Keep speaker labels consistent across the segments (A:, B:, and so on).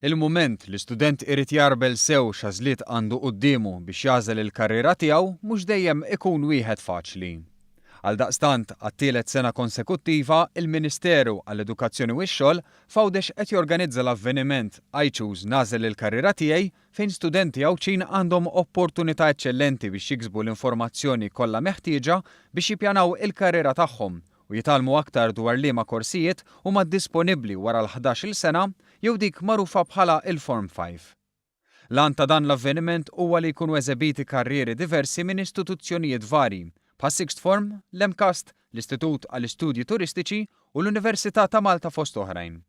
A: Il-mument li student irid jagħrbel sew x'għażliet għandu quddiemu biex jagħżel il-karriera tiegħu mhux dejjem ikun wieħed faċli. Għaldaqstant, għat-tielet sena konsekuttiva, il-Ministeru għall-Edukazzjoni u x-Xogħol f'Għawdex qed jorganizza l-avveniment I Choose Nagħżel il-Karriera Tiegħi fejn studenti Għawdxin għandhom opportunità eċċellenti biex jiksbu l-informazzjoni kollha meħtieġa biex jippjanaw il-karriera tagħhom u jitgħallmu aktar dwar liema korsijiet huma disponibbli wara l-ħdax-il sena jew dik magħrufa bħala il-Form Five. L-għan ta' dan l-avveniment huwa li jkunu eżebiti karrieri diversi minn istituzzjonijiet varji, bħas-Sixth Form, l-MCAST, l-Istitut għall-Istudji Turistiċi u l-Università ta' Malta fost oħrajn.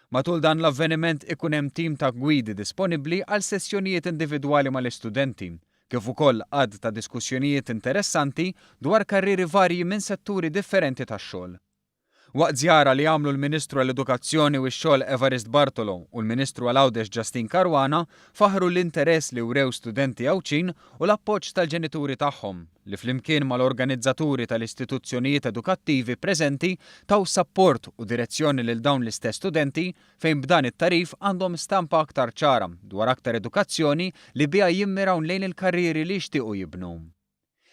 A: Matul dan l-avveniment ikun hemm tim ta' gwidi disponibbli għal sessjonijiet individwali mal-istudenti, kif ukoll għadd ta' diskussjonijiet interessanti dwar karrieri varji minn setturi differenti tax-xogħol. Waqt żjara li għamlu l-Ministru għall-Edukazzjoni u x-Xogħol Evarist Bartolo u l-Ministru għal Għawdex Justyne Caruana faħħru l-interess li wrew studenti Għawdxin u l-appoġġ tal-ġenituri tagħhom li flimkien mal-organizzaturi tal-istituzzjonijiet edukattivi preżenti taw sapport u direzzjoni lil dawn l-istess studenti fejn b'dan it-tagħrif għandhom stampa aktar ċara dwar aktar edukazzjoni li biha jimmiraw lejn il-karrieri li jixtiequ jibnu.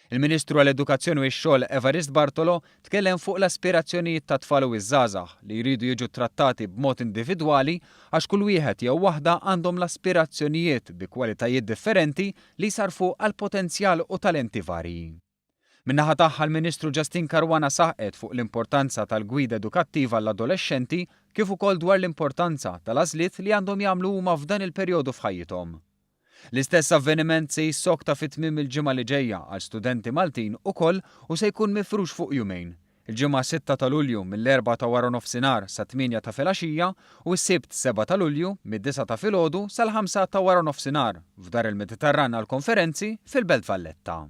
A: Il-Ministru għall-Edukazzjoni u x-Xogħol Evarist Bartolo tkellem fuq l-aspirazzjonijiet tat-tfal u ż-żgħażagħ li jridu jiġu ttrattati b'mod individwali għax kull wieħed jew waħda għandhom l-aspirazzjonijiet bi kwalitajiet differenti li jsarrfu għal potenzjal u talenti varji. Min-naħa tagħha l-Ministru Justyne Caruana saħqet fuq l-importanza tal-gwida edukattiva għall-adolexxenti kif ukoll dwar l-importanza tal-għażliet li għandhom jagħmlu huma f'dan il-perjodu f'ħajjithom. L-istess avveniment se jissokta fi tmiem il-ġimgħa li ġejja għal studenti Maltin ukoll u se jkun mifrux fuq jumejn, il-Ġimgħa 6 ta' Lulju mill-erbgħa ta' waranofsinhar sat-tmienja ta' filgħaxija u s-Sibt 7 ta' Lulju mid-disgħa ta' filgħodu sal-ħamsa ta' waranofsinhar f'Dar il-Mediterran għall-Konferenzi fil-Belt Valletta.